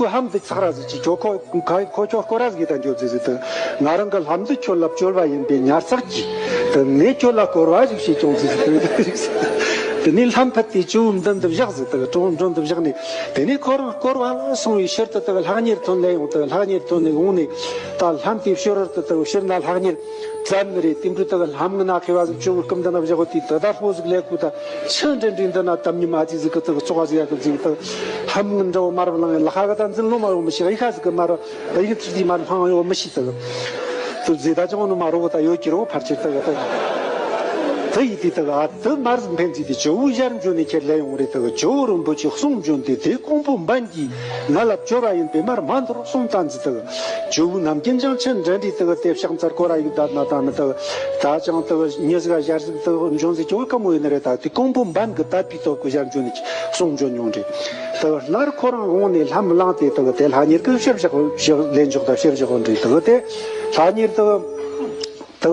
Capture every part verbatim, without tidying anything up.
ཁོའི་ལྷམ་འདི་ཚག་ར་ཟིག་གྱིས་ཁྱོད་ཁོ་ཁོ་ཁྱོད་སྐོར་ར་ཟིག་དང་འགྱོ་ཟིག་ཟིག་ཏུ། ང་རང་གི་ལྷམ་འདི་ཁྱོད་ལ་བཅོལ་བ་ཡིན་པའི་ཉར་ཚགས་ཀྱིས་དུ་ངས་ཁྱོད་ལ་སྐོར་བ་ཞིག་བྱེད་ཀྱང་ཟིག་ཟིག་དུ། དེ་ནས་ལྷམ་ཕུད་དེ་ཇོ་བོའི་མདུན་དུ་བཞག་ཟིག་དུ་གྲོང་མདུན་དུ་བཞག་ནས། དེ་ནས་ཁོ་རང་སྐོར་བ་ལ་སོང་བའི་ཕྱིར་དུ་དུ་ལྷག་གཉེར་ཐོན་ལེ་ཡོང་དུ། ལྷག་གཉེར་ཐོན་ནས་འོང་ནས་ད་ལྷམ་དེ་ཕྱི་རོལ་དུ་དུ་ཕྱིར་ན་ལྷག་གཉེར་བཙལ་ནི་རེད། དེ་འཕྲོ་དུ་ལྷམ་ངི་ན་ཁེ་བ་ཟིག་ཇོ་བོའི་སྐུ་མདུན་ན་བཞག་གོ་དེ་དུ་ད་ལྷོ་ཟིག་ལས་ཁུ་ད་ཆུ་འདྲེན་འདྲེན་འདི་ན་དམ་ཉི་མ་ཨ་ཙི་ཟིག་གི་དུ་བཙོག་ཟིག་ཡ་གི་ཟིག་དུ་ལྷམ་ངི་འདྲ་བོ་མར་བླངས་ལ་ཁ་གི་ད་འཛིན་ལོ་མ་ཡོང་མི་ཤེས་ཡི་ཁ་ཟིག་གི་མར། ཡིག་ཚིག་དེ་མར་འཕང་ཡོད་མི་ཤེས་དག་དུ་ཟེ་ད་ཅང་ནི་མ་རོགས་ད་ཡོད་ཀྱི་རོ་ཕར་ཆེར་དག་དག་དུ་ཡིག་དེ་དག་ཨ་དུ་མར་འཕེན་ཚིག་དེ་ཇོ་བོ་ཞལ་འཇོན་ནས་ཁྱེར་ལེ་ཡོང་རེད་དག་ཇོ་བོ་རིན་པོ་ཆེ་གསུང་འབྱོན་ཏེ་དེ་ཀོང་པོ་འབན་གྱིས་ང་ལ་བཅོལ་བ་ཡིན་པས་མར་མ་འདོར་གསུང་བཏང་ཚིག་དག་ཇོ་བོ་ནམ་རྒྱུན་ཅང་ཆེན་འདྲ་འདྲི་དག་དེ་ཕྱག་འཚལ་སྐོར་ར་ཡིག་བདག་ན་ད་ནི་དག་ད་ཅང་དག་ཉི་ཟིག་ཞལ་ཟིག་དག་འཇོན་ཟིག་ཅོ་ཀ་མོ་ཡིན་ནི་རེད། ད་དེ་ཀོང་པོ་འབན་གྱི་དད་པའི་སྟོབས་ཀྱི་ཞལ་འཇོན་ནས་གསུང་འབྱོན་མྱོང་རེད། དེ་སླར་ཁོ་རང་འོངས་ནས་ལྷམ་བླངས་ཏེ་དེ་གི་དེ་ལྷག་གཉེར་གྱི་ཕྱིར་བཞག་ཕྱིར་ལེན་འཇོག་དང་ཕྱིར་བཞག་འདྲི་དེ་གི་དེ་ལྷག་གཉེར་དེ་གི་དེ་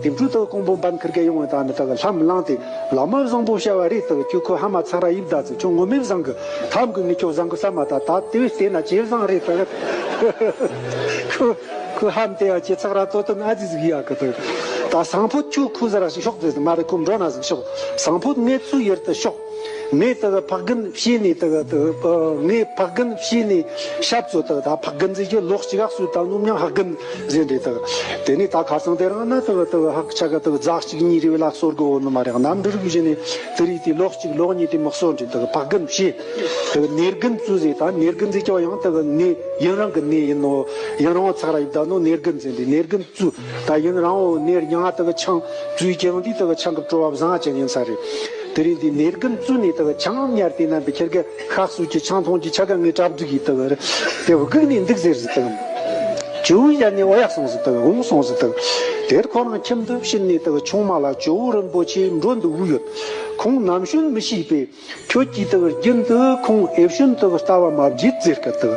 གི་དེ་འཕྲོ་དེ་གི་ཀོང་པོ་འབན་ཁིར་གེ་ཡོང་བ་དང་ནི་དེ་གི་ལྷམ་བླངས་ཏེ་བླ་མ་བཟང་པོ་བྱ་བ་རེད། དེ་གི་ཁྱོད་ཁོ་ཧ་མ་ཚང་ར་ཡིབ་ད་ཚིག་ཁྱོད་ངོ་མེད་བཟང་གི་ཐམ་གི་ངས་ཁྱོད་བཟང་གི་ས་མ་ད་ད་དེ་བས་བལྟས་ན་ཇེ་བཟང་རེད། དེ་གི་ཁོ་ཁོ་ཧམ་དེ་ཡང་ཇེ་ཚག་ར་ཏོ་ཏོན་ཨ་ཙི་ཟིག་ཡ་གི་དེ་གི་ད་སང་ཕོད་ཁྱོད་ཁོ་ཟ་ར་ཞིག་ཤོག་ཟེར་མ་རེད། ཁོ་འགྲོ་ན་ཟིག་ཤོག་སང་ཕོད་ངས་ཚུར་ཡར་དུ་ཤོག་ངས་དེ་གི་ཕག་རྒན་བྱས་ནས་དེ་གི་དེ་གི་ངས་ཕག་རྒན་བྱས་ནས་ཞབས་ཚོ་དེ་གི་ད་ཕག་རྒན་ཟེར་གྱི་ལོག་ཅིག་ཨག་སུ་དང་ནུབ་མྱང་ཕག་རྒན་ཟེར་འདྲེ་དེ་གི་དེ་ནས་ད་ཁ་སང་དེ་རང་ན་དེ་གི་དེ་གི་ཧག་ཆ་གི་དེ་གི་རྫ་གཅིག་གཉིས་རེ་བའི་ལ་གསོར་གི་འོ་ནི་མ་རེད། གནམ་འབྲུ་རིགས་བཞིན་ནས་དེ་རིགས་དེ་ལོག་གཅིག་ལོག་གཉིས་དེ་མི་གསོ་འདྲེ་དེ་གི་ཕག་རྒན་བྱས་དེ་གི་ནེར་རྒན་བཙུགས་ཟེར། ད་ནེར་རྒན་ཟེར་ཀྱང་ཡང་དེ་གི་ནེ་ཡུན་རིང་གི་ནེ་ཡིན་ནོ། ཡུན་རིང་བ་ཚག་ར་ཡིབ་ད་ནོ་ནེར་རྒན་ཟེར་འདྲེ་ནེར་རྒན་བཙུགས། ད་ཡུན་རིང་བོ་ནེར་ཡང་དག་ཆང་བཙུགས་ཀྱང་འདི་དག་ཆང་གི་བྲོ་བ་བཟང་ཅན་ཡིན་ས་རེད། དེ་རིང་འདི་ནེར་རྒན་བཙུགས་ནས་དག་ཆང་ཉར་དེ་རྣམ་པའི་ཁྱེར་གི་ཤག་སུ་གྱི་ཆང་འཐུང་གྱི་ཆ་ག་ངའི་གྲ་སྒྲིག་ཡིས་དག་རེད། དེ་བོ་སྒུག་ནས་འདུག་ཟེར་ཟི་དག་ཇོ་བོའི་ཡར་ནས་འོ་ཡག་སོང་ཟི་དག་འོང་སོང་ཟི་དག་དེར་ཁོ་རང་ཁྱིམ་དུ་ཕྱིན་ནས་དག་ཆུང་མ་ལ་ཇོ་བོ་རིན་པོ་ཆེ་འགྲོ་འདུག་བུ་ཡོད། ཁོང་ནམ་ཞོན་མི་ཤེས་པས། ཁྱོད་ཀྱིས་དག་རྒྱུན་དུ་ཁོང་ཨེ་བྱོན་དག་ལྟ་བ་མ་བརྗེད་ཟེར་སྐད་དག་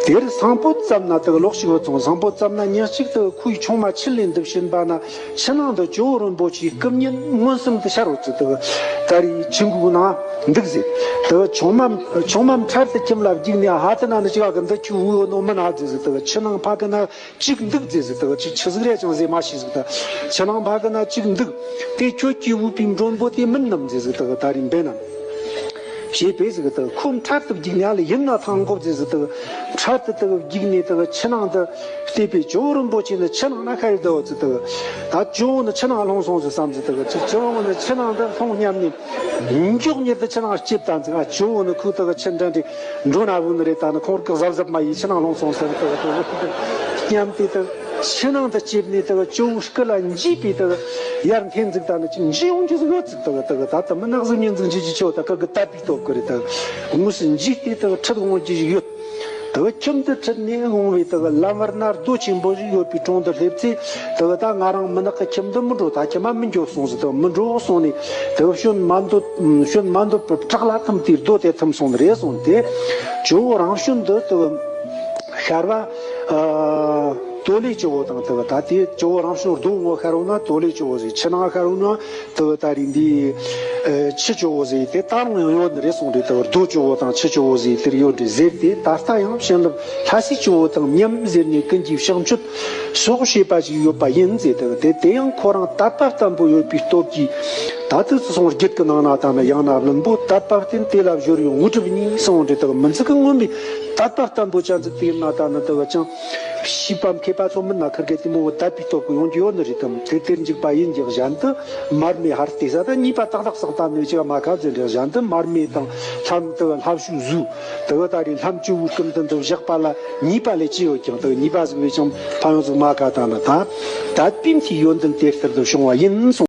དེར་སང་ཕོད་ཙམ་ན་དག་ལོག་ཞིག་བུ་ཚོང་སང་ཕོད་ཙམ་ན་ཉིན་གཅིག་དག་ཁོའི་ཆུང་མ་ཆི་ལེན་དུ་ཕྱིན་པ་ན་ཕྱི་ནང་དུ་ཇོ་བོ་རིན་པོ་ཆེའི་སྐུ་བརྙན་མངོན་སུམ་དུ་ཤར་བ་ཚུལ་དག་ད་རེས་ཆུ་འགུག་ན་འདུག་ཟེར། དག་ཆུང་མ་ཆུང་མ་འཕྲལ་དུ་ཁྱིམ་ལ་བརྒྱུགས་ནས་ཧ་ཏི་ན་ནི་ཅི་ག་གི་འདི་ཁྱོད་བུ་ཡོད་ནོ་མིན་ཧ་ཟེར་ཟེར། དག་ཕྱི་ནང་ཕ་གི་ན། གཅིག་འདུག་ཟེར་ཟིག་དག་ཅིག་ཆི་ཟིག་རེ་ཅང་ཟེར་མ་ཤེས་ཟིག་དག་ཕྱི་ནང་ཕ་གི་ན་གཅིག་འདུག་དེ་ཁྱོད་ཀྱིས་འོས་པའི་མགྲོན་པོ་དེ་མིན་ནམ་ཟེར་ཟིག་དག་ད་རིང་འབེན་ནམ། ཞེས་པས་ཟིག་དག་ཁོ་འཕྲལ་དུ་བརྒྱུགས་ནས་ཨ་ལ་ཡིན་ན་ཐང་གོ་ཟེར་ཟིག་དག་ཕྲལ་དུ་དག་བརྒྱུགས་ནས་དག་ཕྱི་ནང་དུ་བལྟས་པས་ཇོ་བོ་རིན་པོ་ཆེ་ནི་ཕྱི་ནང་ན་ཤར་དོ་ཟིག་དག་ད་ཇོ་བོ་ནི་ཕྱི་ནང་ལྷུང་སོང་ཟིག་བསམ་ཟིག་དག་ཅི་ཇོ་བོ་ནི་ཕྱི་ནང་དུ་ལྷུང་སྙམ་ནས་མགྱོགས་མྱུར་དུ་ཕྱི་ནང་སྐྱིབས་དང་ཟིག་ཨ་ཇོ་བོ་ནི་ཁོ་དག་ཕྱི་འདྲ་འདྲའི་འགྲོ་ན་བུ་ནི་རེད། ད་ནི་ཁོང་གི་གཟབ་གཟབ་མ་ཡིས་ཕྱི་ནང་ལྷུང་སོང་ཟེར་དུ་སྙམ་དེ་དུ་ཕྱི་ནང་དུ་ལྕེབ་ནས་དུ་ཇོ་བོ་སྐུ་ལ་འཇིགས་པའི་དུ་ཡར་འཐེན་ཟིག་ད་ནི་ཅི་འཇིགས་ཡོང་རྒྱུ་ཟིག་ཡོད་ཟིག་དུ་དུ་ད་དུ་མི་ནག་ཟིག་ཉིན་ཟིག་འཇིགས་ཀྱི་ཆོ་ད་ཀ་གི་དད་པའི་སྟོབས་ཀྱི་རེད། དུ་དངོས་སུ་འཇིགས་ཏེ་དུ་ཁྲིད་འོང་རྒྱུ་ཞིག་ཡོད། དུ་ཁྱིམ་དུ་ཁྲིད་ནས་འོང་བའི་དུ་ལམ་བར་ན་རྡོ་ཆེན་པོ་ཞིག་ཡོད་པའི་དྲུང་དུ་སླེབས་ཚེ་དུ་ད་ང་རང་མི་ནག་གི་ཁྱིམ་དུ་མི་འགྲོ། ད་ཁྱིམ་མ་མི་འགྱོ་གསུངས་ཟིག་དུ་མི་འགྲོ་གསུངས་ནས་དུ་བྱོན་མ་འདོད་བྱོན་མ་འདོད་པར་བྲག་ལ་ཐིམ་དེའི་རྡོ་དེ་ཐིམ་སོང་ནི་རེད་གསུངས་ཏེ་ཇོ་བོ་རང་བྱོན་དུ་དུ་ཤར་བ། ཨ། དོ་ལེ་ཇོ་བོ་དང་དུ་ད་དེ་ཇོ་བོ་རང་བྱོན་རྡོ་ངོ་ཤར་བ་ན་དོ་ལེ་ཇོ་བོ་ཟིག་ཕྱི་ནང་ཤར་བ་ན་དུ་ད་རིང་འདི་ཆུ་ཇོ་བོ་ཟིག་དེ་ད་རུང་ཡང་ཡོད་ནི་རེད་གསུངས་ཏེ་དུ་རྡོ་ཇོ་བོ་དང་ཆུ་ཇོ་བོ་ཟིག་དེར་ཡོད་རེད་ཟེར་ཏེ་ད་ལྟ་ཡང་བྱིན་རླབས་ལྷ་སྲས་ཇོ་བོ་དང་མཉམ་ཟེར་ནས་ཀུན་གྱིས་ཕྱག་མཆོད་སོགས་བྱེད་པ་ཞིག་ཡོད་པ་ཡིན་ཟེར་དུ་དེ་དེ་ཡང་ཁོ་རང་དད་པ་བརྟན་པོ་ཡོད་པའི་སྟོབས་ཀྱིས་ད་དུ་སོང་རྒྱུད་ཀྱི་ནང་ན་དང་ན་ཡང་ན་བླུན་པོ་དད་པ་བརྟན་དེ་ལ་སྦྱོར་ཡོང་དངོས་གྲུབ་གཉིས་གསུངས་ཏེ་དུ་མི་ཚིག་གི་མངོན་པའི་དད་པ་བརྟན་པོ་ཅན་ཟིག་དེ་ཡིན་ན་ད་ནི་དུ་བ་ཅང་ཤེས་པ་མཁས་པ་ཚོ་མིན་ན་ཁིར་གེ་དེ་མོ་བོ་དད་པའི་སྟོབས་ཀྱིས་ཡོང་རྒྱུ་ཡོད་ནི་རེད་དམ། དེ་དེར་འཇུག་པ་ཡིན་གྱི་གཞན་དུ་མར་མེ་ཧར་ལྟེ་ས་ད་གཉིས་པ་ཏག་ཏག་ཟག་ད་ནི་ཅི་མ་ཁ་ཟེར་འདྲ་གཞན་དུ་མར་མེ་དང་ལྷམ་དུ་ལྷ་བཤུས་བཟོས། དེ་ག་ད་རེས་ལྷམ་བཅུ་བོའི་སྐུ་མདུན་དུ་བཞག་པ་ལ་གཉིས་པ་ལས་ཅི་ཡོད་ཀྱང་དེ་གཉིས་པ་ཟིག་བས་ཀྱང་ཕན་ཡོན་ཟིག་མ་ག་དང་ན་ད་དད་པའི་མཐུས་ཡོན་ཏན་དེ་ལྟར་དུ་བྱུང་བ་ཡིན་གསུངས།